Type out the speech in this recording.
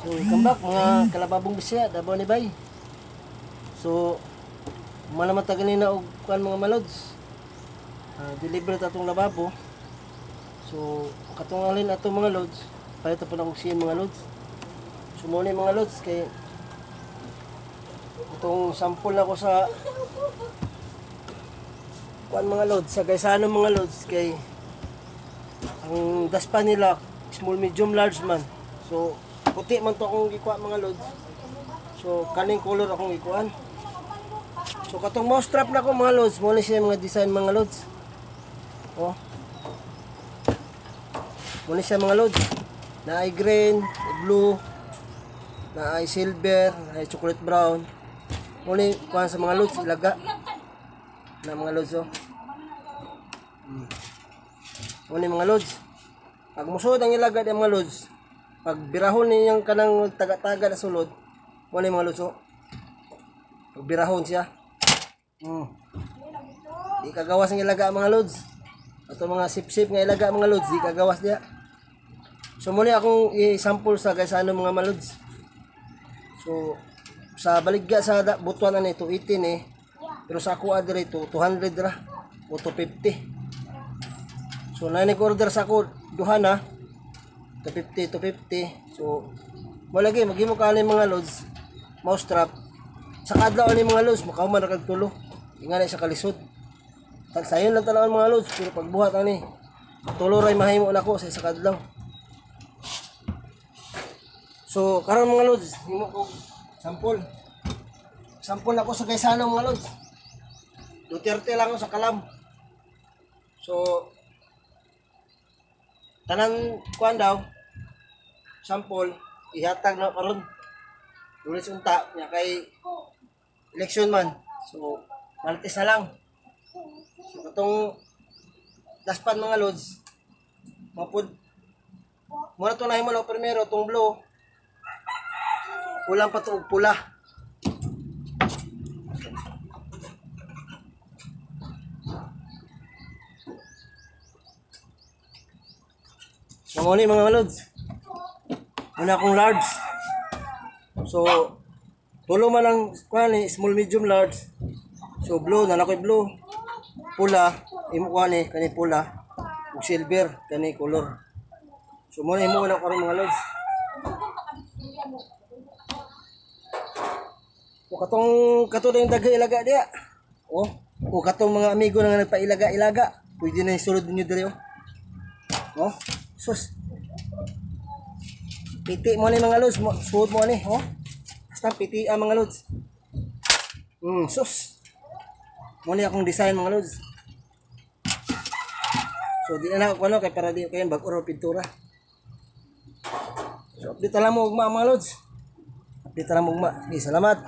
Welcome back, mga kalababong Bisaya, Davao ni Bay. So, mana man ta ganina og kuan, mga malods. Deliver ta atong lababo. So, katong alin ato, mga lods, palit pa na og siya, mga lods. So, mo ni, mga lods, kay itong sample ako sa kuan, mga lods, sa Gaisano, mga lods, kay ang daspa nila small, medium, large man. So, puti man to akong gikuha, mga lods. So, kaning color akong gikuan. So, katong mouse trap na ko, mga lods, mo na siya mga design, mga lods. Oh. Mo na siya, mga lods. Naay green, blue, naay silver, naay chocolate brown. Mo ni kuan sa mga lods, ilaga. Na, mga lods, oh. Mo ni, mga lods. Pag musuod ang ilaga di, mga lods, pag birahon ninyang kanang taga-taga na sulod, mo ni, mga lods, oh. Pag birahon siya. Di kagawas ang ilaga, mga lods. Ato mga sip-sip nga ilaga, mga lods, di kagawas diya. So muna akong i-sample sa guys ano, mga malods. So sa baligya sa Butuan ani 218 eh. Pero sa ako adre to 200 ra o 250. So na order sa ako duha na 250 250. So mo lagi maghimo ka ani, mga lods, mouse trap sa kadlaw ani, mga lods, makauman ra kag tulo. Ingana sa kalisod. Sayon lang tan mga lods, pero pagbuhat ani tulo ray mahimo nako sa isa kadlaw. So karon, mga lods, himo ko sample. Sample ako sa Gaisano, mga lods. Duterte lang ako sa kalam. So tanan kuan daw sample ihatag na karon Lunes unta nya kay election man. So Martes na lang. So katong daspan, mga lods, mapud muna to na himo lang primero tong blue. Kulang pa to og pula. So mo ni, mga lods. Muna akong large. So tulo man ang kuan ni, small, medium, large. So blue na ako'y blue. Pula imo kuan ni, kani pula ug silver kani color. So mo na imo na karon, mga lods. O katong kato na yung daghay ilaga diya. O, o katong mga amigo na nga nagpailaga-ilaga. Pwede na isulod ninyo diri, oh. Oh, sus. Piti mo ni, mga lods, suot mo ni, oh. Basta piti ang mga lods. Sus. Mo ni akong design, mga lods. So di na ako ano kay para di kayo bag oro pintura. So update na lang mo ugma, mga lods. Update na lang mo ugma. Sige, salamat.